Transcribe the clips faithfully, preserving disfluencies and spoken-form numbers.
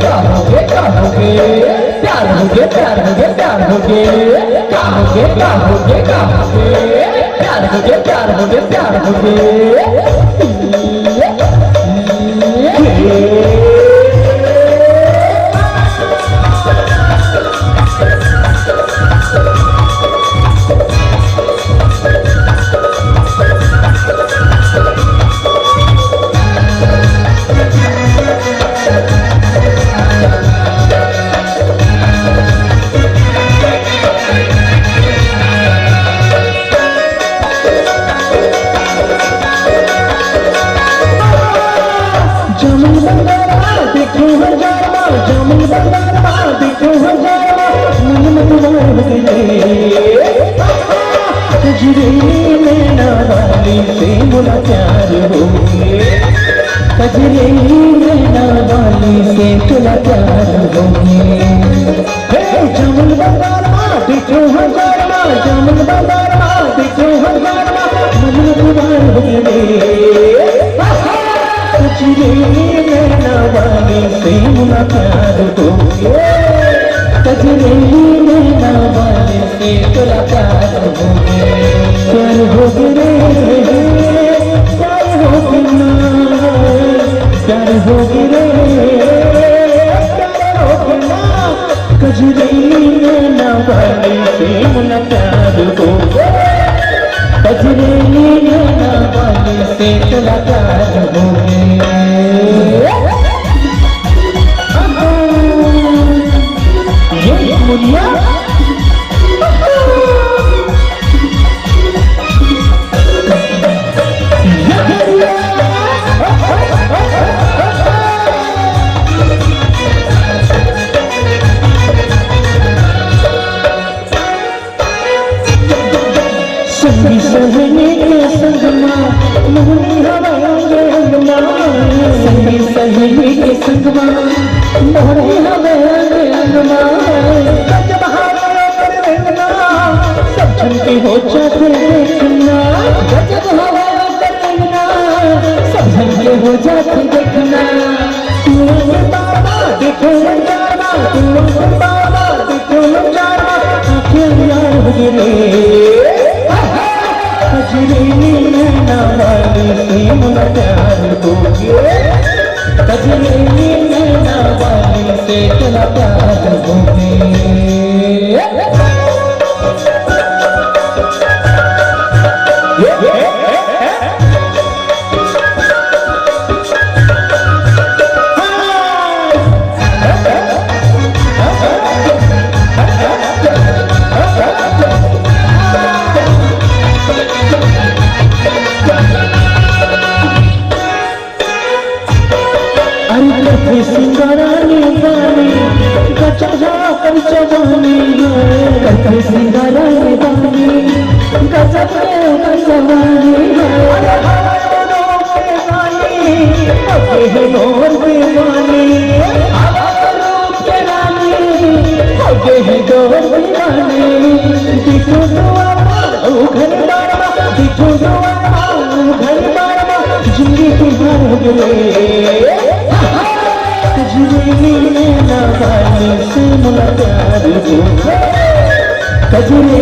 का होगे, का होगे, प्यार होगे, प्यार होगे, प्यार होगे, का होगे, का होगे, का होगे, प्यार होगे, प्यार होगे, प्यार होगे। जमुन बंगाल मा देखे हजार बार, जमुन बंगाल मा देखे हजार बार, मन मत मार हो गए। कजरी नैना वाली से मोला प्यार हो गए, कजरी नैना वाली से तोला प्यार हो गए। हे जमुन बंगाल मा देखे हजार बार, जमुन बंगाल मा देखे हजार बार, मन मत मार हो गए। कजरी नैना वाली से मोला प्यार हो गए, कजरी नैना वाली से तोला प्यार हो गए। प्यार हो गए रे, प्यार हो गए ना, प्यार हो गए रे, प्यार हो गए ना। कजरी नैना वाली से मोला प्यार हो गए, कजरी नैना वाली से तोला प्यार हो गए। ये मुनिया। संगी सहेली के संग मा मोहनी हवे अंग अंग मा, संगी सहेली के संग मा मोहनी हवे अंग अंग मा। गजब हवे ओकर रेंगना, सब झन के हो जाथे देखना। गजब हवे ओकर रेंगना, सब झन के हो जाथे देखना। तू आंगन बार बार देखे अंजार मा, तू आंगन बार बार देखे अंजार मा, आंखें अंजार हो गए रे। कजरी नैना वाली से मोला प्यार हो गए, कजरी नैना वाली से तोला प्यार हो गए। अरे कथे सिंगारा ने बानी, गजब हो कर जवानी है। कथे सिंगारा ने बानी, गजब हो कर जवानी है। अरे हवा में डूब के रानी, अबे है मोर दीवानी। हवा में डूब के रानी, अबे है मोर दीवानी। दिखो दुआ मा, ओ घर बार मा, दिखो दुआ मा, ओ घर बार मा। जिंदगी की हार हो गए। कजरी नैना वाली से मोला प्यार हो गए, कजरी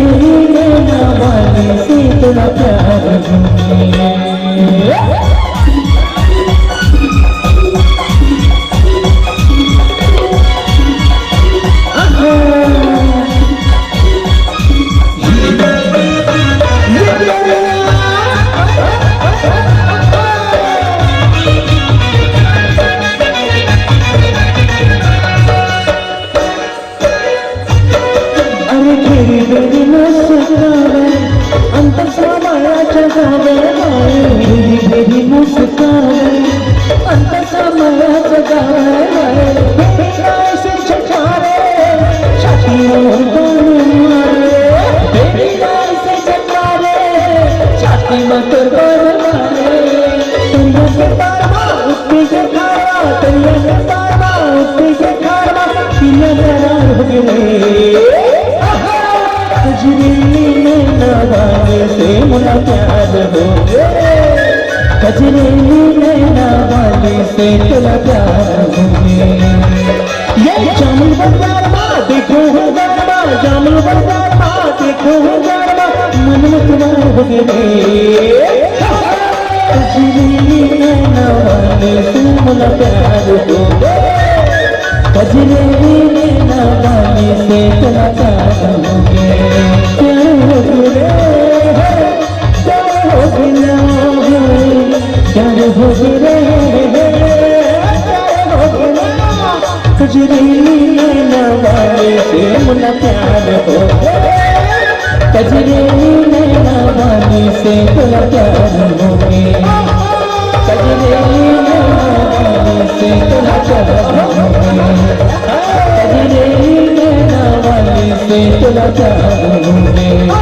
नैना वाली से तोला प्यार हो गए। अरे घेरी बेरी मुस्कावे, अंतर समाया जगावे हाय। घेरी बेरी मुस्कावे, अंतर समाया जगावे हाय। बेरी राय से छठारे, छाती में तोर बाण मारे। बेरी राय से छठारे, छाती में तोर बाण मारे। तरिया के पार मा, उत्ती के खारा, तरिया के पार मा, उत्ती के खारा, पीला करार हो गए। कजरी नैना वाली से मोला प्यार हो गए, कजरी नैना वाली से तोला प्यार हो गए। देखो हूँ गरमा, जामुन बरगरमा, देखो हूँ गरमा, मन में तुम्हार हो गए रे। कजरेली नैना वाले से मोला प्यार हो गए। कजरेली नैना वाले से तोला प्यार हो गए। प्यार हो गए रे। प्यार हो गया, प्यार हो गया, प्यार हो गया। कजरेली नैना वाले से मोला प्यार हो गया। कजरेली नैना वाले से तोला प्यार हो गया। कजरेली नैना वाले से तोला प्यार हो गया। कजरेली नैना वाले से तोला प्यार हो गया।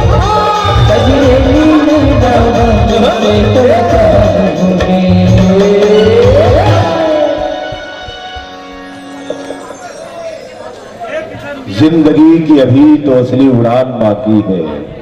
कजरेली नैना वाले से तोला प्यार हो गया। जिंदगी की अभी तो असली उड़ान बाकी है।